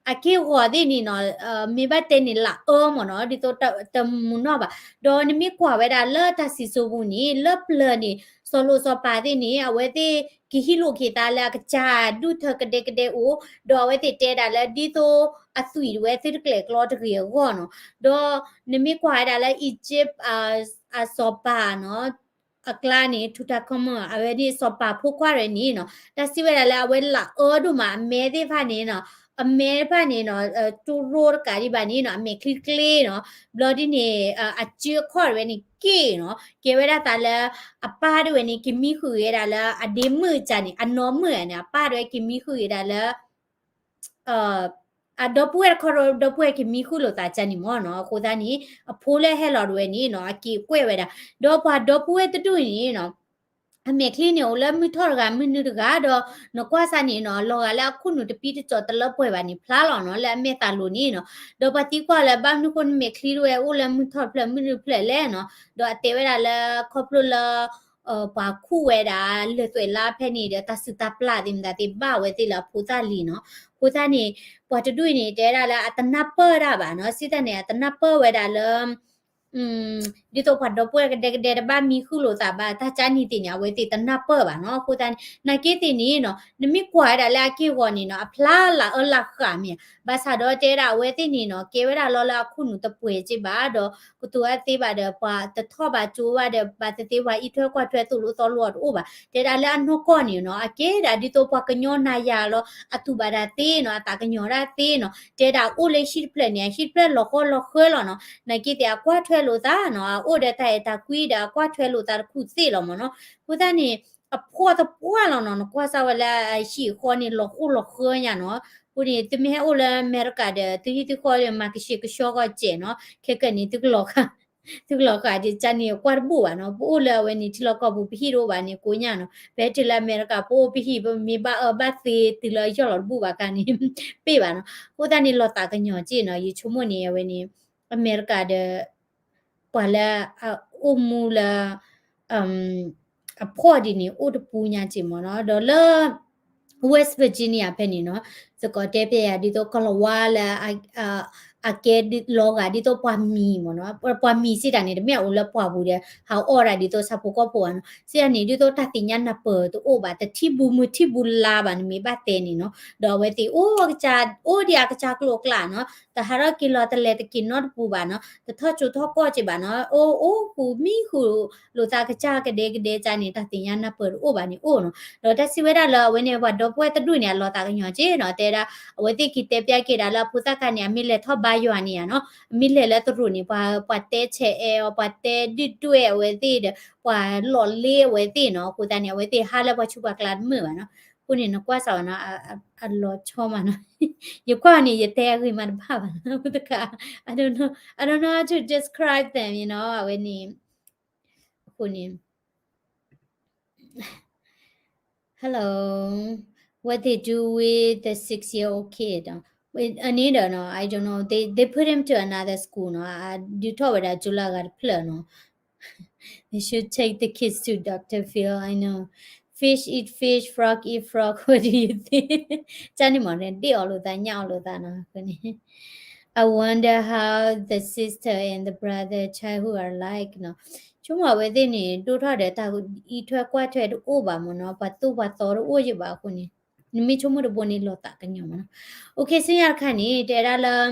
အက့ၢ်ဂီၤသ့ၣ်န့ၣ်နီၤ, မ့ၢ်ဘၣ်တဲန့ၣ်လၢအၢမ့ၢ်နီၤ, ဒ်သိးတမူနီၣ်ဘၣ်, ဒီးနမ့ၢ်ကွၢ်ဝဲဒၣ်လၢတၢ်စံၣ်စိၤပူၤန့ၣ် လၢပျၢၤန့ၣ် စီၤလိၣ်စီၤပၤသ့ၣ်န့ၣ် အဝဲသ့ၣ်က့ၤဟံးလိာ်က့ၤသးလၢအကစၢ်ဒူၣ်ထၢကဒဲကဒဲအိၣ်, ဒီးအဝဲသ့ၣ်တဲဒၣ်လၢဒ်သိးအသွံၣ်တဝဲသုတကျဲးကျီတဂ့ၤအဂီၢ်နီၤ, ဒီးနမ့ၢ်ကွၢ်ဝဲဒၣ်လၢ Egypt အစီၤပၤနီၤ အကျါန့ၣ် Tutankhamun အဝဲန့ၣ်စီၤပၤဖိခွါရဲၣ်န့ၣ်နီၤ, တၢ်စံးဝဲဒၣ်လၢအဝဲလၢအၢဒိၣ်မး အမဲသ့ၣ်တဖၣ်န့ၣ်နီၤ, အမဲတဖၣ်န့ၣ်နီၤ တိၢ်ရိတကးဒံးဘၣ်န့ၣ်နီၤ, အမဲာ်ချံတကျ့နီၤ, ဘျီဒ်န့ၣ် အစုအခီၣ်တဝဲန့ၣ်က့ၢ်နီၤ, ကဲဝဲဒၣ်သးလၢ အပၢ်တဝဲန့ၣ် ကမံဃုာ်ဝဲဒၣ်လၢအဒ့မုၣ်ကန့ၣ် အနီၢ်မုၣ်န့ၣ် အပၢ်တဝဲကမံဃုာ်ဝဲဒၣ်လၢ အဒီပုၢ်ဝဲၢ်တခီဒီး ဒီပုၢ်ဝဲၢ်ကမံဃုာ်လိာ်သးကန့ၣ်မ့ၢ်နီၤ, အဃိသတးန့ၣ် အဖိလၢဟဲလီၤတဝဲန့ၣ်နီၤ အက့ၤကွဲးဝဲဒၣ်, ဒီးပှၤဒီပုၢ်ဝဲၢ်တဒူၣ်န့ၣ်နီၤ အမဲာ်ချံန့ၣ်အိၣ်လၢမုၢ်ထီၣ်တဂၤမုၢ်နုာ်တဂၤဒီး နကွၢ်စၢ်န့ၣ်နီၤ လီၤဂာ်လၢအခိၣ်နူာ်တပံတကၠီၤတလၢပှဲၤဘၣ်န့ၣ်ဖျါလီၤနီၤ လၢအမဲာ်သးလိၤန့ၣ်နီၤ, ဒီးပှၤသံကွၢ်လၢဘၣ်မနုၤဃိနမဲာ်ချံတဝဲအိၣ်လၢမုၢ်ထီၣ်တဖျၢၣ်မုၢ်နုာ်တဖျၢၣ်လဲၣ်နီၤ, ဒီးအတဲဝဲဒၣ်လၢခီဖျိလၢ ပှၤခူၣ်ဝဲဒၣ်လၢၢ်သွဲးလါဖဲန့ၣ်ဒီး တၢ်စုၣ်တၢ်ပျၢ်သ့ၣ်မတၤသ့ၣ်ဘၣ်ဝဲသ့ၣ်လၢအဖိသၣ်လံၤနီၤ, အဃိသတးန့ၣ် ပှၤတဒူၣ်အံၤန့ၣ် တဲဝဲဒၣ်လၢအတနၢ်ပၢၢ်တၢ်ဘၣ်နီၤ, စံးတၢ်န့ၣ် အတနၢ်ပၢၢ်ဝဲဒၣ်လၢ ဒ်သိးပှၤဒီပုၢ်ဝဲၢ်ကဒဲကဒဲတဘၣ်မံဃုာ်လိာ်သးဘၣ် တၢ်ကၢ်နံၤသ့ၣ်န့ၣ် အဝဲသ့ၣ်တနၢ်ပၢၢ်ဘၣ်နီၤ. အဃိသတးန့ၣ် နာ်က့သ့ၣ်န့ၣ်နီၤ နမ့ၢ်ကွၢ်ဝဲဒၣ်လၢအက့ၢ်အဂီၤန့ၣ်နီၤ အဖျါလၢအၢလၢဃာ်မ့ၢ်ဧါ. ဘၣ်ဆၣ်ဒီးတဲဒၣ်အဝဲသ့ၣ်န့ၣ်နီၤ ကဲဝဲဒၣ်လီၤလၢအခိၣ်နူာ်တပှဲၤက့ဘၣ်ဒီး ကတိၤအသ့ဘၣ်ဒီး ပှၤတထီၣ်ဘၣ်ကၠိဘၣ်ဒီး ဘၣ်သ့ၣ်သ့ၣ်ပှၤအံးထွဲကွၢ်ထွဲသိၣ်လိသီလိအီၤတအိၣ်ဘၣ်. တဲဒၣ်လၢအနီၢ်ကီၢ်န့ၣ်နီၤ အကဲဒၣ်ဒ်သိးပှၤကညီနၤယၤလီၤ အတူၢ်ဘၣ်တၢ်သ့နီၤ အသးကညီၤတၢ်သ့နီၤ တဲဒၣ်အိၣ်လၢဟံၣ်တဖျၢၣ်န့ၣ် အဟံၣ်တဖျၢၣ်လီၤဃီလီၤဃၢလီၤနီၤ နာ်က့သ့ၣ်အကွၢ်ထွဲလိာ်သးနီၤ အအိၣ်ဒီးတၢ်အဲၣ်တၢ်ကွံဒီးအကွၢ်ထွဲလိာ်သးတခူၣ်သ့လီၤမ့ၢ်နီၤ. အဃိသတးန့ၣ် အဖှီၣ်သပှၢ်လီၤနီၤ နကွၢ်စၢ်ဝဲလၢအဟံၣ်အဃီန့ၣ် လီၤဃီလီၤဃၢညါနီၤ. အဃိန့ၣ် သုမ့ၢ်ဟဲအိၣ်လၢအမဲရကၤဒီး သုဟံၣ်သုဃီဒီး မၤကဆှဲကဆှီကီၢ်စဲးနီၤ ခဲကနံၣ် သုကလီၤဃာ်ဒ်ကၢ်န့ၣ် အကွၢ်တဘူၣ်ဘၣ်နီၤ ပအိၣ်လၢအဝဲန့ၣ် ထံလီၢ်ကီၢ်ပူၤ ပဟံၣ်တအိၣ်ဘၣ်န့ၣ် ကိးညါနီၤ ပဟဲတုၤလၢအမဲရကၤ ပအိၣ်ပဟံၣ် ပမ့ၢ်ဘၣ်အၢဘၣ်သီတုၤလၢအယီၢ်လီၤတဘူၣ်ဘၣ်ခါန့ၣ် ပ့ၢ်ဘၣ်နီၤ. အဃိသတးန့ၣ် လီၤသးကညီၤက့နီၤ ယဆိကမိၣ်န့ၣ် အဝဲန့ၣ် အမဲရကၤဒီး ပှၤလၢအအိၣ်မူလၢ အဖှီၣ်ဒ်န့ၣ် အိၣ်တပူၤညါက့မ့ၢ်နီၤ ဒီးလၢ West Virginia ဖဲန့ၣ်နီၤ သကိးတဲဖဲယၤ ဒ်သိးကီၤလၤဝါလၢ အကဲလီၤဂာ်ဒ်သိးပှၤမံၤမ့ၢ်နီၤ ပှၤမံၤစံးတၢ်န့ၣ် တမ့ၢ်အအိၣ်လၢပှၢ်ပူၤဒီး ဟးအီၣ်ဒၣ်ဒ်သိးဆၣ်ဖိကီၢ်ဖိဘၣ်နီၤ စံးတၢ်န့ၣ် ဒ်သိးတၢ်သ့ၣ်ညါနၢ်ပၢၢ်တအိၣ်ဘၣ် တထံၣ်ဘူးမုၢ်ထံၣ်ဘူးလါဘၣ် နမ့ၢ်ဘၣ်တဲန့ၣ်နီၤ ဒီးအဝဲသ့ၣ်အိၣ်ကစၢ် အိၣ်ဒံးအကစၢ်ကျိၤအကျဲနီၤ တဟးထီၣ်က့ၤလီၤတလဲၤတက့ၤနီတပူၤဘၣ်နီၤ တထီၣ်ကၠိထီၣ်ကီၢ်က့ဘၣ်နီၤ အိၣ်အိၣ်ဃုာ်မံဃုာ်လိာ်သးကစၢ်ကဒဲကဒဲကၢ်န့ၣ် တၢ်သ့ၣ်ညါနၢ်ပၢၢ်တအိၣ်ဘၣ်န့ၣ်အိၣ်နီၤ ဒီးတၢ်စံးဝဲဒၣ်လၢအဝဲန့ၣ် ပှၤဒီပုၢ်ဝဲၢ်တဒူၣ်န့ၣ် အလီၤသးကညီၤက့နီၤ တဲဒၣ် အဝဲသ့ၣ်က့ၤတဲပျဲက့ၤဒၣ်လၢအဖိသၣ်ခါန့ၣ် အမ့ၢ်လဲၤထီၣ်ဘါယွၤန့ၣ်ဧါနီၤ အမ့ၢ်လဲၤလၢတရူးန့ၣ် ပှၤ ပှၤတဲဆဲးအဲၣ်အီၤ ပှၤတဲဒုၣ်ဒွဲၣ်အဝဲသ့ၣ်ဒီး ပှၤလီၢ်လ့အဝဲသ့ၣ်နီၤ အဃိသတးန့ၣ် အဝဲသ့ၣ်ဟးလၢပှၤဆူးပှၤကျါတမုာ်ဘၣ်နီၤ အဃိန့ၣ် နကွၢ်စးဝဲနီၤ အလီၤဆီမးနီၤ ယကွၢ်န့ၣ် ယတဲအဂ့ၢ်မးတဘၣ်ဘၣ်နီၤ တခါ I don't know, I don't know how to describe them, you know အဝဲန့ၣ် အဃိန့ၣ် Hello, what they do with the six-year-old kid? အန့ၣ်ဒီးနီၤ I don't know, they, they put him to another school နီၤ ဒုးထီၣ်ဝဲဒၣ်ကၠိလၢအဂၤတဖျၢၣ်နီၤ They should take the kids to Doctor Phil, I know. Fish eat fish, frog eat frog, what do you think? ကၢ်န့ၣ်မ့ၢ်န့ၣ် ဒ့ၣ်အီၤလိာ်သး ညၣ်အီၤလိာ်သးနီၤ အဃိန့ၣ် I wonder how the sister and the brother childhood are like နီၤ ဆိကမိၣ်အဝဲသ့ၣ်န့ၣ် ဒိၣ်ထီၣ်ဒီးတၢ်အံးထွဲကွၢ်ထွဲတအိၣ်ဘၣ်မ့ၢ်နီၤ ပှၤသိၣ်ပှၤသီတအိၣ်ယဘၣ်အဃိန့ၣ် နမ့ၢ်ဆိကမိၣ်တဘိန့ၣ် လီၤသးကညီၤမ့ၢ်နီၤ OK ဆူညါတခါန့ၣ် တဲဒၣ်လၢ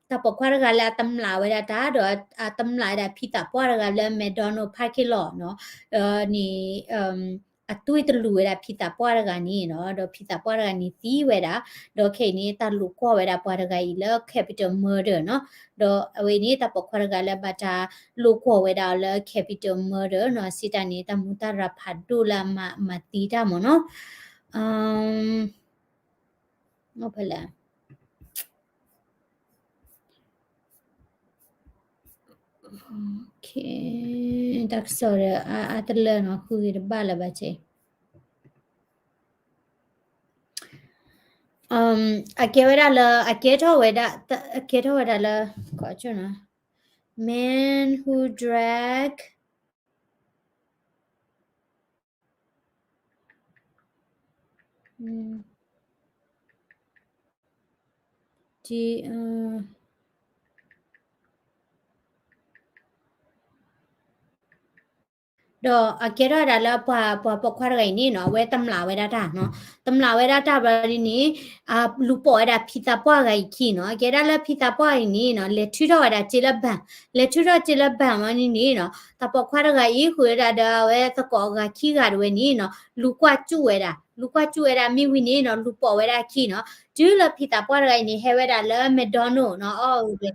တၢ်ပိာ်ခွါတဂၤလၢအတမျးဝဲဒၣ်တၢ်ဒီး အတမျးဝဲဒၣ်ဖံသးပှၢ်တဂၤလၢ McDonald parking lot နီၤ န့ၣ် အသွံၣ်တလူၤဝဲဒၣ်ဖံသးပှၢ်တဂၤန့ၣ်နီၤ ဒီးဖံသးပှၢ်တဂၤန့ၣ်သံဝဲဒၣ် ဒီးခဲအံၤန့ၣ် တၢ်လိာ်ကွီၢ်ဝဲဒၣ်ပှၤတဂၤအံၤလၢ capital murder နီၤ ဒီးအဝဲန့ၣ် တၢ်ပိာ်ခွါတဂၤလၢဘၣ်တၢ်လိာ်ကွီၢ်ဝဲဒၣ်အီၤလၢ capital murder နီၤ စံးတၢ်န့ၣ် တၢ်မူတၢ်ရၤဖးဒိၣ်လၢအမၤသံတၢ်မ့ၢ်နီၤ ဖဲလဲၣ် တၢ်ကစီၣ်ဒီး အါတလၢနီၤ ဃုဂ့ၤတဘၣ်လၢၤဘၣ်စ့ၢ် အကဲဝဲဒၣ်လၢ အကဲထီၣ်ဝဲဒၣ် အကဲထီၣ်ဝဲဒၣ်လၢ man who drag ဒီးအကဲထီၣ်ဝဲဒၣ်လၢပှၤ ပှၤပိာ်ခွါတဂၤအံၤန့ၣ်နီၤ အဝဲတမျးဝဲဒၣ်တၢ်နီၤ တမျးဝဲဒၣ်တၢ်ဘျီဒ်န့ၣ် လူၤပိာ်ဝဲဒၣ်ဖံသးပှၢ်တဂၤအံၤခံနီၤ ကဲဒၣ်လၢဖံသးပှၢ်အံၤန့ၣ်နီၤ လဲၤထုးထီၣ်ဝဲဒၣ်စ့လၢ bank လဲၤထုးထီၣ်စ့လၢ bank မ့ၢ်န့ၣ်နီၤ တၢ်ပိာ်ခွါတဂၤအံၤဃုာ်ဝဲဒၣ်ဒီးအဝဲသကိးအဂၤခံဂၤတဝဲန့ၣ်နီၤ လူၤကွၢ်စူၣ်ဝဲဒၣ် လူၤကွၢ်စူၣ်ဝဲဒၣ်မ့ၢ်ဝံၤန့ၣ်နီၤ လူၤပိာ်ဝဲဒၣ်အခံနီၤ တုၤလၢဖံသးပှၢ်တဂၤအံၤန့ၣ် ဟဲဝဲဒၣ်လၢ McDonald နီၤ အီၣ်ဝဲ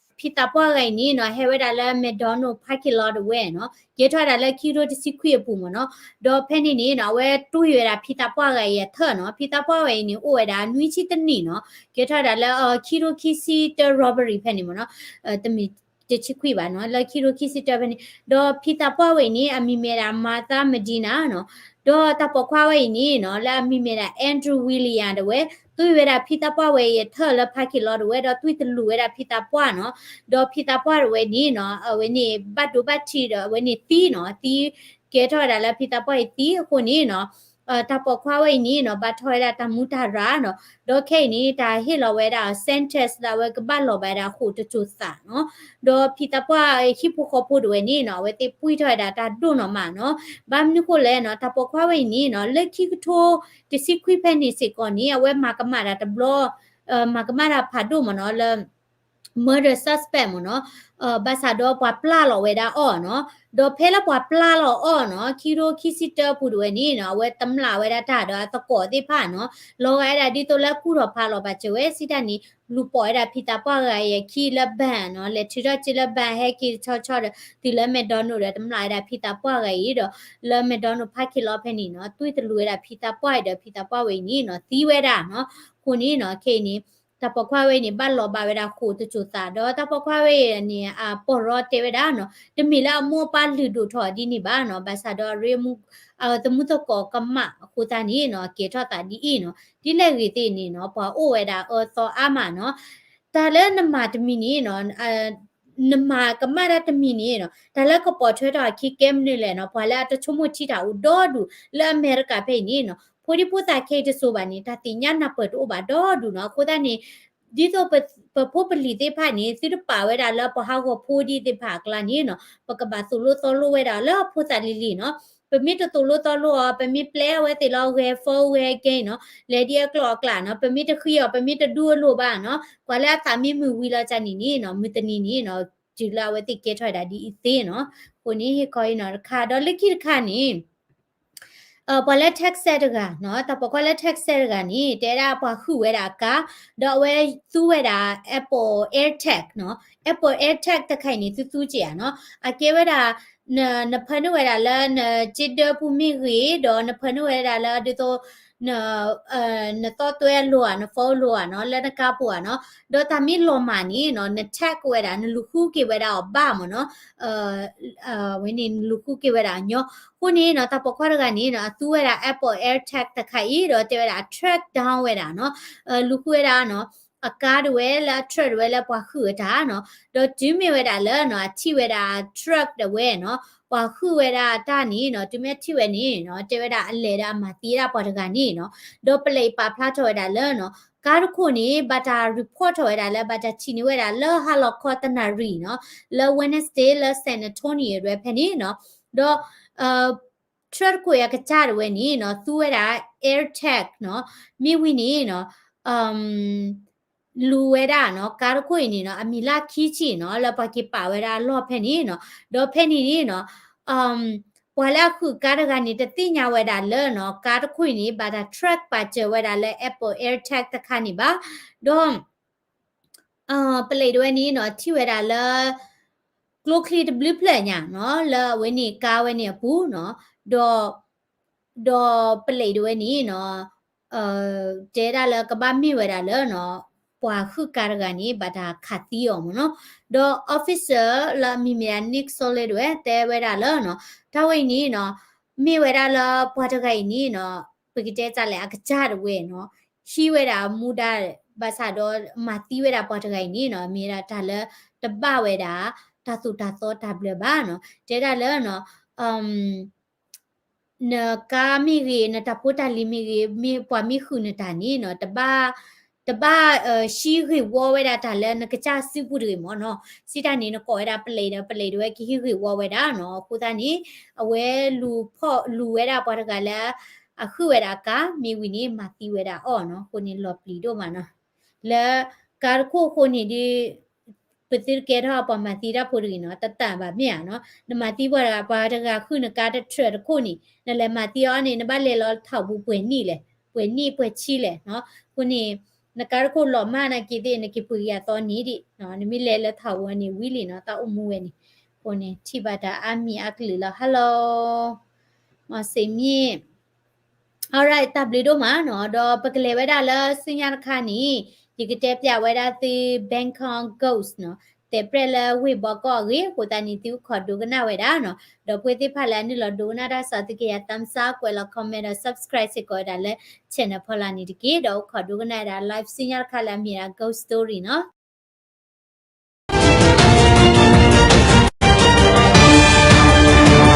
ဖံသးပှၢ်တဂၤအံၤန့ၣ်နီၤ ဟဲဝဲဒၣ်လၢ McDonald parking lot တဝဲနီၤ ကဲထီၣ်ဝဲဒၣ်လၢခံကထိတဆံခွံအပူၤမ့ၢ်နီၤ ဒီးဖဲန့ၣ်န့ၣ်နီၤ အဝဲတွံၢ်ဝဲဒၣ်ဖံသးပှၢ်တဂၤအံၤအထၢၣ်နီၤ ဖံသးပှၢ်တဂၤအံၤန့ၣ် အိၣ်ဝဲဒၣ်နွံဆံတနံၣ်နီၤ ကဲထီၣ်ဝဲဒၣ်လၢ ခံကထိခံဆံတၢ robbery ဖဲန့ၣ်မ့ၢ်နီၤ တမ့ၢ်တဆံခွံဘၣ်နီၤ လၢခံကထိခံဆံတၢဖဲန့ၣ် ဒီးဖံသးပှၢ်ဝဲအံၤန့ၣ် အမံၤမ့ၢ်ဒၣ် Martha Medina နီၤ ဒီးတၢ်ပိာ်ခွါဝဲအံၤန့ၣ်နီၤ လၢအမံၤမ့ၢ်ဒၣ် Andrew William တဝဲ တွံၢ်ဝဲဒၣ်ဖံသးပှၢ်ဝဲအံၤအထၢၣ်လၢ parking lot တဝဲ ဒီးတွံၢ်တလူၤဝဲဒၣ်ဖံသးပှၢ်နီၤ ဒီးဖံသးပှၢ်တဝဲန့ၣ်နီၤ အဝဲန့ၣ် ဘၣ်ဒိဘၣ်ထံးဒီး အဝဲန့ၣ်သံနီၤ သံ ကဲထီၣ်ဝဲဒၣ်လၢဖံသးပှၢ်အံၤသံအဃိန့ၣ်နီၤ တၢ်ပိာ်ခွါဝဲအံၤန့ၣ်နီၤ ဘၣ်ထီၣ်ဝဲဒၣ်တၢ်မူတၢ်ရၢ်နီၤ, ဒီးခဲအံၤန့ၣ် တၢ်ဟ့ၣ်လီၤဝဲဒၣ် sentence လၢအဝဲကဘၣ်လီၤဘၣ်ဝဲဒၣ်ဃိာ်တစိၤသးနီၤ, ဒီးဖံသးပှၢ်ဟံၣ်ဖိဃီဖိတဝဲန့ၣ်နီၤ အဝဲသ့ၣ်ပှံၢ်ထီၣ်ဝဲဒၣ်တၢ်ဒိၣ်နီၤမးနီၤ, ဘၣ်မနုၤဃိလဲၣ်နီၤ တၢ်ပိာ်ခွါဝဲအံၤန့ၣ်နီၤ လၢခံကထိတဆံခွံဖဲန့ၣ်စ့ၢ်ကီးန့ၣ် အဝဲမၤကမၣ်တၢ်တဘျီ မၤကမၣ်တၢ်ဖးဒိၣ်မးနီၤ လၢ murder suspect မ့ၢ်နီၤ, ဘၣ်ဆၣ်ဒီးပှၤပျၢ်လီၤဝဲဒၣ်အီၤနီၤ, ဒီးဖဲလၢပှၤပျၢ်လီၤအီၤနီၤ ခံကထိခံဆံတၢအပူၤတဝဲန့ၣ်နီၤ အဝဲတမျးဝဲဒၣ်တၢ်ဒီးအသကိးသ့ၣ်တဖၣ်နီၤ, လီၤဂာ်ဝဲဒၣ်ဒ်သိးလၢကူၣ်ထီၣ်ဖးလီၤဘၣ်စၢၤဝဲ စံးတၢ်န့ၣ် လူၤပိာ်ဝဲဒၣ်ဖံသးပှၢ်ဂၤအံၤအခံလၢ van နီၤ, လဲၤထုးထီၣ်စုလၢ van ဟဲက့ၤဆီဆီဒီး တုၤလၢ McDonald ဒီးတမျးဝဲဒၣ်ဖံသးပှၢ်ဂၤအံၤဒီး လၢ McDonald parking lot ဖဲန့ၣ်နီၤ သွံၣ်တလူၤဝဲဒၣ်ဖံသးပှၢ်အံၤဒီး ဖံသးပှၢ်ဝဲအံၤန့ၣ်နီၤ သံဝဲဒၣ်နီၤ, အဃိန့ၣ်နီၤ ခဲအံၤန့ၣ် တၢ်ပိာ်ခွါဝဲအံၤန့ၣ် ဘၣ်လီၤဘၣ်ဝဲဒၣ်ဃိာ်တစိၤသး ဒီးတၢ်ပိာ်ခွါဝဲအံၤန့ၣ် အပိာ်ရီတဲဝဲဒၣ်နီၤ တမ့ၢ်လၢအမိၢ်အပၢ်လုၢ်ဒိၣ်ထီၣ်ဒ်န့ၣ်ဘၣ်နီၤ, ဘၣ်ဆၣ်ဒီးအရ့ သမူသကိးကမၣ်အဃိသတးန့ၣ်နီၤ ကဲထီၣ်သးဒ်အံၤနီၤ, ဒ်လဲၣ်ဂ့ၤသ့ၣ်န့ၣ်နီၤ ပှၤအိၣ်ဝဲဒၣ်အၢသီအါမးနီၤ, တၢ်လၢနမၤတမံၤန့ၣ်နီၤ နမၤကမၣ်ဒၣ်တမံၤန့ၣ်နီၤ တၢ်လၢကပိာ်ထွဲထီၣ်အခံကဲမနုၤလဲၣ်နီၤ, ပှၤလၢအတဆိကမိၣ်ထံတၢ်အိၣ်ဒီဒူၣ် လၢအမဲရကၤဖဲအံၤန့ၣ်နီၤ ဖိဒံဖိသၣ်ခဲအံၤတစိၤဘၣ်န့ၣ် တၢ်သ့ၣ်ညါနၢ်ပၢၢ်တအိၣ်ဘၣ်ဒီဒူၣ်နီၤ, အဃိသတးန့ၣ် ဒ်သိးပဖိပလံၤသ့ၣ်တဖၣ်န့ၣ် သုတပာ်ဝဲဒၣ်လၢပှၤဟးဂီၤဖိဒံးသ့ၣ်တဖၣ်အကျါန့ၣ်နီၤ ပကဘၣ်သိၣ်လိသီလိဝဲဒၣ်လၢအဖိသၣ်လံၤလံၤနီၤ, ပမ့ၢ်တသိၣ်လိသီလိအီၤ ပမ့ၢ်ပျဲအဝဲသ့ၣ်လၢအဂဲၤ phone ဂဲၤကဲနီၤ လဲၤဒ်အကျိၤအကျဲနီၤ ပမ့ၢ်တဃံအီၤ ပမ့ၢ်တဒုးအလိာ်ဘၣ်နီၤ ပှၤလၢအသးမ့ၢ်မုာ်ဝံၤလီၤကန့ၣ်န့ၣ်နီၤ မုၢ်တနံၤန့ၣ်နီၤ တုၤလၢအဝဲသ့ၣ်ကဲထီၣ်ဝဲဒၣ်ဒ်အံၤသ့နီၤ, အဃိန့ၣ် ဟ့ၣ်ခီအံၤနီၤတခါ ဒီးလၢခံတခါန့ၣ် ပှၤလၢ Texas တဂၤနီၤ တၢ်ပိာ်ခွါလၢ Texas တဂၤန့ၣ် တဲဒၣ်ပှၤဟုၣ်ဝဲဒၣ်အကါ ဒီးအဝဲသူဝဲဒၣ် Apple AirTag နီၤ Apple AirTag တခါအံၤန့ၣ် သုသူက့ၤဧါနီၤ အကဲဝဲဒၣ် နဖၢနုာ်ဝဲဒၣ်လၢနစ့ဒၢပူၤမ့ၢ်ဂ့ၤ ဒီးနဖၢနုာ်ဝဲဒၣ်လၢဒ်သိး နသီၣ်သွဲအလိၤဧါ န phone အလိၤဧါနီၤ လၢနကါပူၤဧါနီၤ ဒီးတၢ်မ့ၢ်လီၤမၢ်န့ၣ်နီၤ န tag ဝဲဒၣ် နလူၤဃုက့ၤဝဲဒၣ်အီၤဘၣ်မ့ၢ်နီၤ ဝဲန့ၣ် နလူၤဃုက့ၤဝဲဒၣ်အညီ အဃိန့ၣ်နီၤ တၢ်ပိာ်ခွါတဂၤန့ၣ်နီၤ အသူဝဲဒၣ် Apple AirTag တခါအံၤ ဒီးတဲဝဲဒၣ် အ track down ဝဲဒၣ်နီၤ လူၤဃုဝဲဒၣ်နီၤ အကါတဝဲလၢအ track တဝဲလၢပှၤဟုၣ်အတၢ်နီၤ ဒီးတုၤမ့ၢ်ဝဲဒၣ်လၢနီၤ အထံၣ်ဝဲဒၣ် track တဝဲနီၤ ပှၤဟုၣ်ဝဲဒၣ်အတၢ်န့ၣ်နီၤ တုၤမ့ၢ်အထံၣ်ဝဲန့ၣ်နီၤ တဲဝဲဒၣ်အလဲၤဒီးအမၤသံဝဲဒၣ်ပှၤတဂၤန့ၣ်နီၤ ဒီးပလဲၤအံၤပာ်ဖျါထီၣ်ဝဲဒၣ်လၢနီၤ ကါတခိၣ်န့ၣ် ဘၣ်တၢ် report ထီၣ်ဝဲဒၣ်လၢ ဘၣ်တၢ်ထံၣ်န့ၢ်ဝဲဒၣ်လၢဟါလီၤခီတနၣ်ရံၣ်နီၤ လၢ Wednesday လၢ San Antonio တဝဲဖဲန့ၣ်နီၤ ဒီး track တခိၣ်အံၤအကစၢ်တဝဲန့ၣ်နီၤ သူဝဲဒၣ် AirTag နီၤ မ့ၢ်ဝံၤန့ၣ်နီၤ လူၤဝဲဒၣ်နီၤ ကါတခိၣ်အံၤန့ၣ်နီၤ အမံၤလၢခံဆံနီၤ လၢပှၤက့ၤပာ်ဝဲဒၣ်အလီၢ်ဖဲန့ၣ်နီၤ ဒီးဖဲန့ၣ်န့ၣ်နီၤ ပှၤလၢအဟုၣ်ကါတဂၤန့ၣ် တသ့ၣ်ညါဝဲဒၣ်လၢနီၤ ကါတခိၣ်အံၤန့ၣ် ဘၣ်တၢ် track ပာ်စၢၤဝဲဒၣ်လၢ Apple AirTag တခါန့ၣ်ဘၣ် ဒီး ပလဲၤတဝဲန့ၣ်နီၤ ထံၣ်ဝဲဒၣ်လၢ ကျိချံတဘျုးဖျၢၣ်ညါနီၤ လၢအဝဲန့ၣ်ကါဝဲန့ၣ်အပူၤနီၤ ဒီး ဒီးပလဲၤတဝဲန့ၣ်နီၤ တဲဒၣ်လၢကဘၣ်မ့ၢ်ဝဲဒၣ်လၢနီၤ ပှၤဟုၣ်ကါတဂၤန့ၣ် ဘၣ်တၢ်ခးသံအီၤမ့ၢ်နီၤ ဒီး officer လၢအမံၤမ့ၢ်ဒၣ် Nick Solid တဝဲ တဲဝဲဒၣ်လၢနီၤ တၢ်ဝဲအံၤန့ၣ်နီၤ မ့ၢ်ဝဲဒၣ်လၢပှၤတဂၤအံၤန့ၣ်နီၤ ပကတဲတၢ်လဲၣ် အကစၢ်တဝဲနီၤ ဟံးဝဲဒၣ်မူဒါ ဘၣ်ဆၣ်ဒီးမၤသံဝဲဒၣ်ပှၤတဂၤအံၤန့ၣ်နီၤ မ့ၢ်ဒၣ်တၢ်လၢတဘၣ်ဝဲဒၣ် တၢ်သိၣ်တၢ်သီတၢ်ဘျၢဘၣ်နီၤ တဲဒၣ်လၢနီၤ နကါမ့ၢ်ဂ့ၤ နတၢ်ဖိတၢ်လံၤမ့ၢ်ဂ့ၤ မ့ၢ်ပှၤမ့ၢ်ဟုၣ်နတၢ်န့ၣ်နီၤ တဘၣ် တဘၣ် ဟံးဂ့ၢ်ဝီဝဲဒၣ်တၢ်လၢနကစၢ်စုပူၤတဂ့ၤမ့ၢ်နီၤ စံးတၢ်န့ၣ် နကိးဝဲဒၣ်ပလဲၤဒီး ပလဲၤတဝဲကဟံးဂ့ၢ်ဝီဝဲဒၣ်နီၤ အဃိသတးန့ၣ် အဝဲလူၤဖီၣ်လူၤဝဲဒၣ်ပှၤတဂၤလၢ အဟုၣ်ဝဲဒၣ်အကါ မ့ၢ်ဝံၤန့ၣ် မၤသံဝဲဒၣ်အီၤနီၤ အဃိန့ၣ်လီၤပျံၤဒိၣ်မးနီၤ လၢကါတခိၣ်အဃိန့ၣ်ဒီး ပသုတကဲထီၣ်ပှၤမၤသံတၢ်ဖိတဂ့ၤနီၤ တတၢ်ဘၣ်မ့ၢ်ဧါနီၤ နမၤသံပှၤတဂၤ ပှၤတဂၤဟုၣ်နကါတ track တခိၣ်န့ၣ် နလဲၤမၤသံအီၤန့ၣ် နဘၣ်လဲၤလီၤထီၣ်ပူၤပှဲၤနံၣ်လဲၣ် ပှဲၤနံၣ်ပှဲၤဆံလဲၣ်နီၤ အဃိန့ၣ် နကါတခိၣ်လီၤမၢ်နာ်က့သ့ၣ် နက့ၤပှ့ၤက့ၤအသီန့ၣ်ဒံး နမ့ၢ်လဲၤလၢထီၣ်ပူၤန့ၣ်ဝံၤလံနီၤ တၢ်အိၣ်မူဝဲန့ၣ် အဃိန့ၣ် ထံၣ်ဘၣ်တၢ်အါမံၤအါကလုာ်လီၤ hello မီၤစ့မ့ၣ် alright တၢ်ဘျုးဒိၣ်မးနီၤ ဒီးပကလဲၤဝဲဒၣ်လၢဆူညါတခါန့ၣ် ယကတဲပျးဝဲဒၣ်သု Bangkok Ghost နီၤ တဲးပြဲၢ်လၢဝ့ၢ်ဘီကီၢ်အဂ့ၢ် အဃိသတးန့ၣ် သုအိၣ်ခိးဒိကနၣ်ဝဲဒၣ်နီၤ ဒီးပှၤသ့ၣ်တဖၣ်လၢအနုာ်လီၤဒိကနၣ်တၢ်စး သုက့ၤယၤ thumbs up ကွဲးလီၤ comment ဒီး subscribe စ့ၢ်ကီးဝဲဒၣ်လၢ channel ဖီလာ်န့ၣ်တက့ၢ် ဒီးအိၣ်ခိးဒိကနၣ်ဝဲဒၣ် live ဆူညါတခါလၢအမ့ၢ်ဝဲဒၣ် ghost story နီၤ